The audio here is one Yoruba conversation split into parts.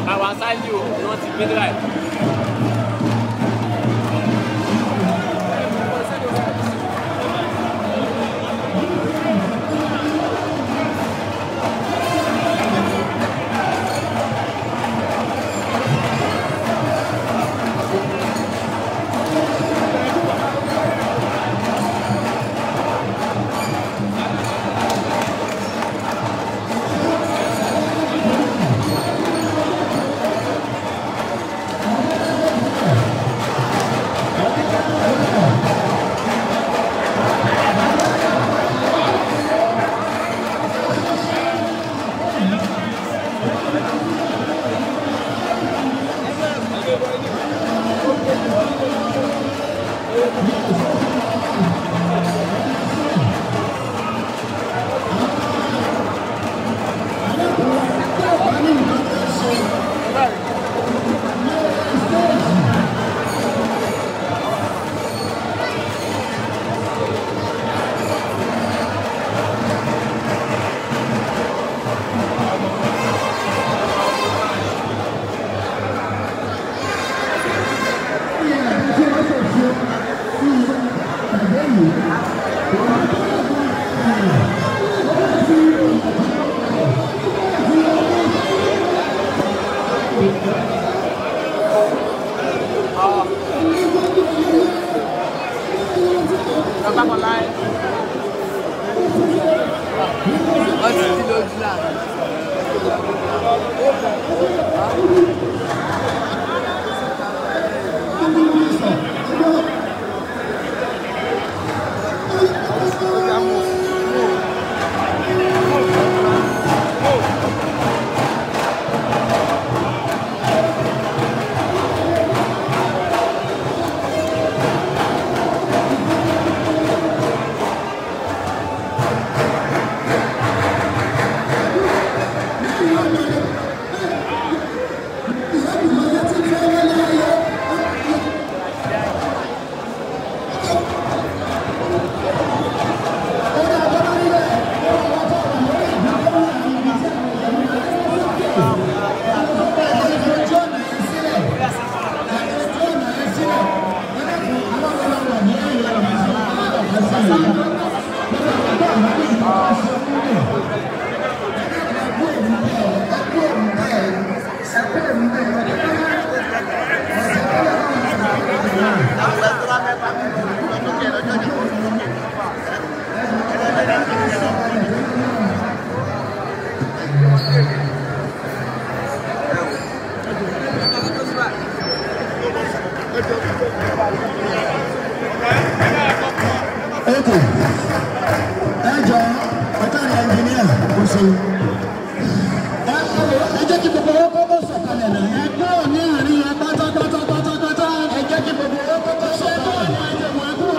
Bàbá Sálíù ni wọ́n ti gbé dé báyìí.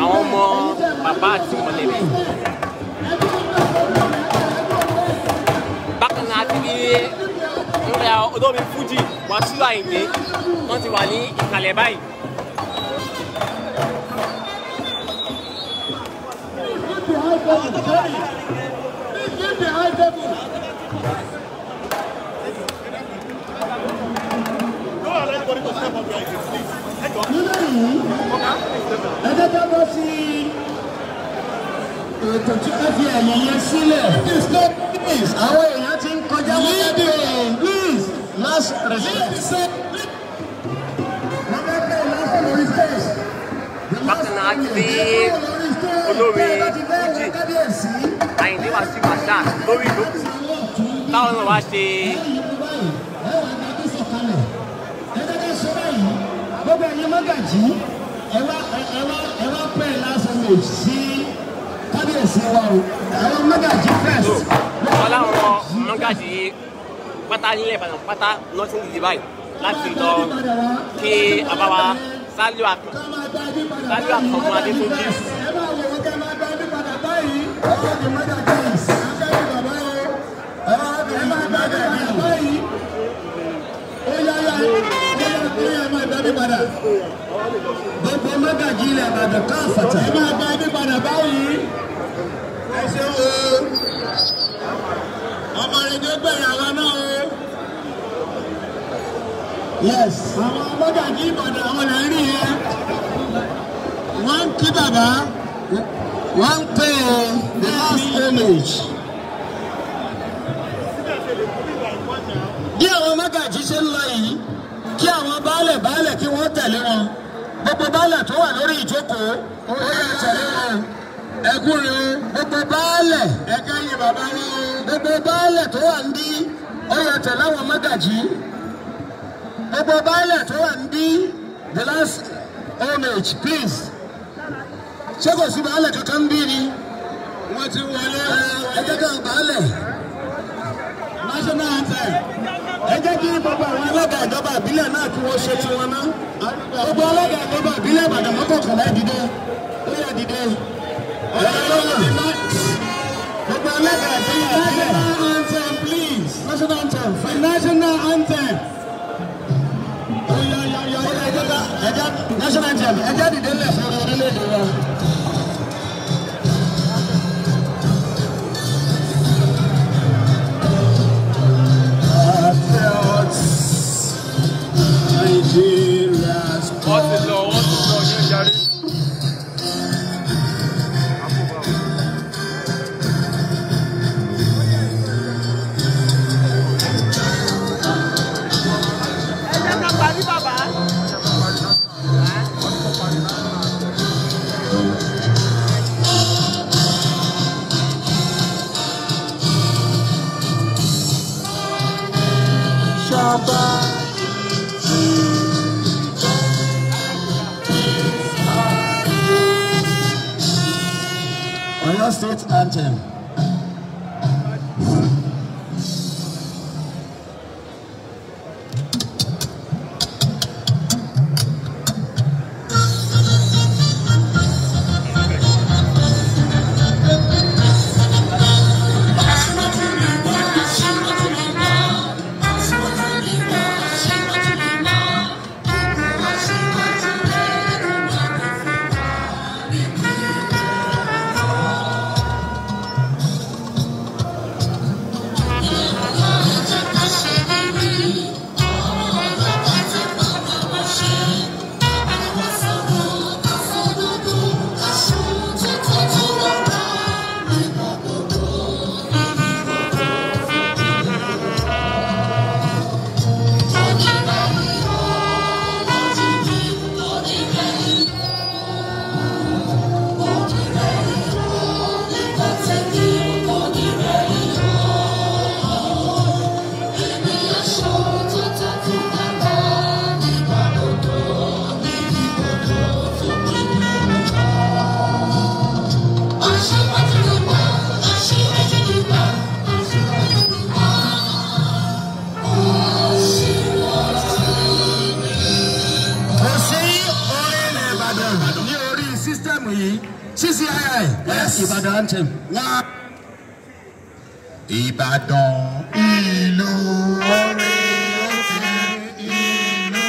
Àwọn ọmọ bàbá àti mọ̀lẹ́bí. Bákan náà ti ní ìrìn olórin Fújì Wàsíù Àyìndé wọ́n ti wà ní ìkàlẹ̀ báyìí. Ẹ jẹ́ ká bọ́ sí ètò tí ẹ fi ẹ̀yìn yẹn sílẹ̀. Please, àwọn èèyàn ti ń kọjá wọ́n bí please last respect. Bákan náà ti rí olórin Fújì Àyìndé Wàsíù Marshal lórí ìjókòó táwọn náà wá ṣe. Gbogbo ẹ̀yin mọ́gàjí ẹ wá pẹ́ lásán lè sí kábíyèsí wa o, àwọn mọ́gàjí first. Wọ́n láwọn mọ́gàjí pátá nílẹ̀ Ìbàdàn pátá lọ sí ìdíje báyìí láti lọ kí àbáwá Sálíù Àkànmú Adétúnjì. Ẹ máa wò wọ́n kẹ́ máa gba ẹbí padà báyìí. Ọwọ́ di mọ́gàjí afẹ́rí bàbá o. Ẹ máa gba ẹbí padà báyìí. Ó yá yá ó yá máa gba ẹbí padà. Gbogbo mọ́gàjí ilẹ̀ Ìbàdàn káfàtà. Ẹ máa gba ẹbí padà báyìí. Ẹ ṣeun o. Ọmọ rẹ̀ tó gbẹ̀yìn àwa náà o. Yes. Àwọn mọ́gàjí Ìbàdàn àwọn là ń rí yẹn. Wọ́n ń kí bàbá. Wọ́n ń pè é the last image. Bí àwọn mọ́gàjí ṣe ń lọ yìí, kí àwọn baálẹ̀ baálẹ̀ kí wọ́n tẹ̀lé wọn. Gbogbo baálẹ̀ tó wà lórí ìjókòó, ó yẹ tẹ̀lé wọn. Ẹkúrin o, gbogbo baálẹ̀, ẹ̀ka yìí bàbá wọn o. Gbogbo baálẹ̀ tó wà ń bí, ó yẹ tẹ̀lé àwọn mọ́gàjí. Gbogbo baálẹ̀ tó wà ń bí, the last homage please. Ṣé kò sí baálẹ̀ kankan ń bí ni? Wọ́n ti wọlé. Ẹ jẹ́ ká baálẹ̀. National anthem. Ẹ jẹ́ kí gbogbo àwọn alága ìjọba ìbílẹ̀ náà kí wọ́n ṣe tiwọn náà. Gbogbo alága ìjọba ìbílẹ̀ Ìbàdàn mọ́kànlá dìde. Ó yá dìde. Gbogbo alága ìjọba ìbílẹ̀. National anthem please. National anthem. National anthem. Ó yá yá yá yá ẹ jẹ́ national anthem. Ẹ jẹ́ dìde lẹ̀ fún orílẹ̀-èdè wa. Wọ́n ti lọ, wọ́n ti lọ yẹn yarí. Ẹ jẹ́ ká parí bàbá. Oyo State Anthem. Kò sí orin ilẹ̀ Ìbàdàn ní orí sísítẹ́ẹ̀mù yìí. CCII. Ìbàdàn anthem. Ìbàdàn ìlú orin ìlú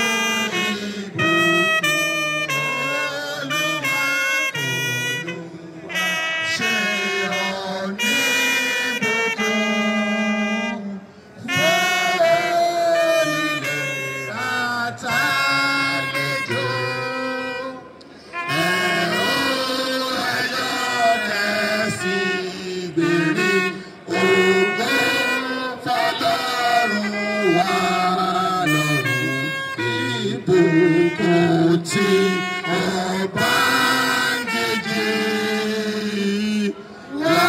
ìbùkún. Olúwa Olúwa ṣe ọ́ ní ìbùkún. Fún onílé àtàlejò. Ẹ̀rọ ẹ̀yọ́ kẹ̀sì gbèrè ògo fọlọ́run wà lọ́run. Ìbùkún tí ọba ń jíjí wá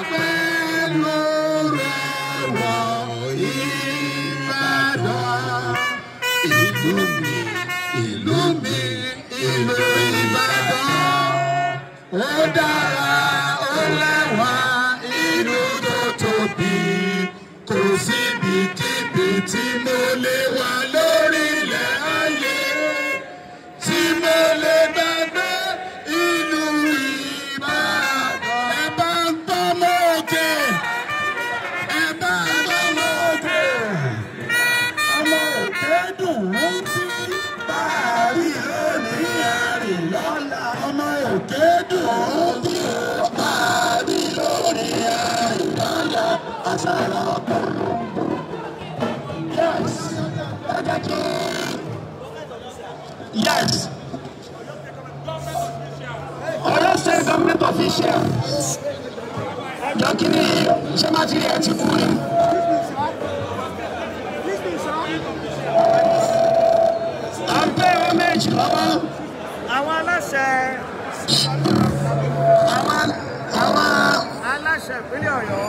pẹ̀lú rẹ̀ wọ Ìbàdàn. Ìlú mi, ìlú mi, ìlú Ìbàdàn. Ó dára, ó lẹ́wà, ìlú tó tóbi. Kò síbikíbi tí mo lè wà lórílẹ̀ ayé. Tí mo lè gbàgbé ìlú Ìbàdàn. Ẹ bá ń tọ́ mọ́ òkè. Ẹ bá ń tọ́ mọ́ òkè. Ọmọ òkè dùn ún bí báàrí lónìí àrìn lọ́la. Ọmọ òkè dùn ún bí báàrí lónìí àrìn lọ́la. Àṣàrà ọ̀pọ̀lọpọ̀. Yes, ẹ jẹ́ kí. Ṣé bátìrì ẹ ti kú ni? À ń pè é méjì lọ́wọ́. Àwọn aláṣẹ Àwọn aláṣẹ ìpínlẹ̀ Ọ̀yọ́.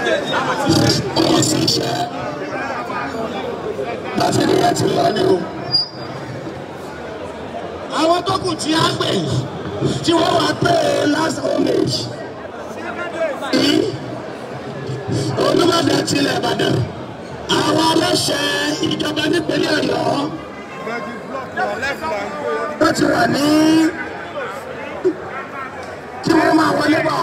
Ó sì ṣe bátìrì ẹ ti lọ ni o. Àwọn tó kù tí a gbè tí wọ́n wá pé last homage yìí, Olúbàdàn tilẹ̀ Ìbàdàn, àwọn aláṣẹ ìjọba nípínlẹ̀ Ọ̀yọ́ wọ́n ti wà ní kí wọ́n máa wọlé bọ̀.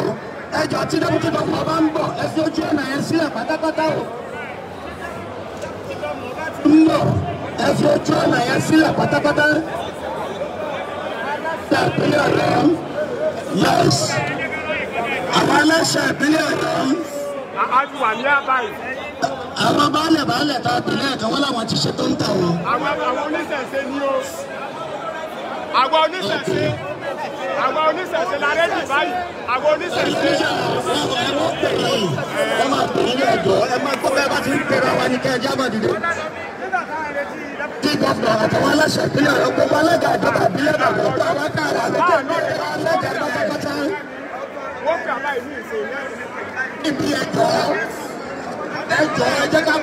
Ẹjọ́ tí dókítà bá bá ń bọ̀, ẹ fi ojú ọ̀nà yẹn sílẹ̀ pátápátá o. Ń bọ̀, ẹ fi ojú ọ̀nà yẹn sílẹ̀ pátápátá. Ìpínlẹ̀ Ọ̀yọ́, yes, àwọn aláṣẹ ìpínlẹ̀ Ọ̀yọ́. A ti wà ní àbáyé. Àwọn baálẹ̀ baálẹ̀ tá a pè lẹ́ẹ̀kan, wọ́n làwọn ti ṣe tó ń tà wọ́n. Àwọn oníṣẹ̀ṣe ni o. Àwọn oníṣẹ̀ṣe la ready báyìí. Àwọn oníṣẹ̀ṣe. Ẹ mọ̀ pè é, ẹ máa pè é ní ẹ̀jọ̀, ẹ máa gbọ́ bẹ́ẹ̀ bá ti ń pera wa ní kẹ́ ẹ jábọ̀ dìde. Kí gómìnà àtàwọn aláṣẹ ìpínlẹ̀ Ọ̀yọ́, gbogbo alága ìjọba ìbílẹ̀ bàbá àwọn káàrà alága pátápátá. Wọ́n pè àbáyé ní ìṣòro. Ibi ẹ̀jọ̀, ẹ̀jọ̀, ẹ jẹ́ ká.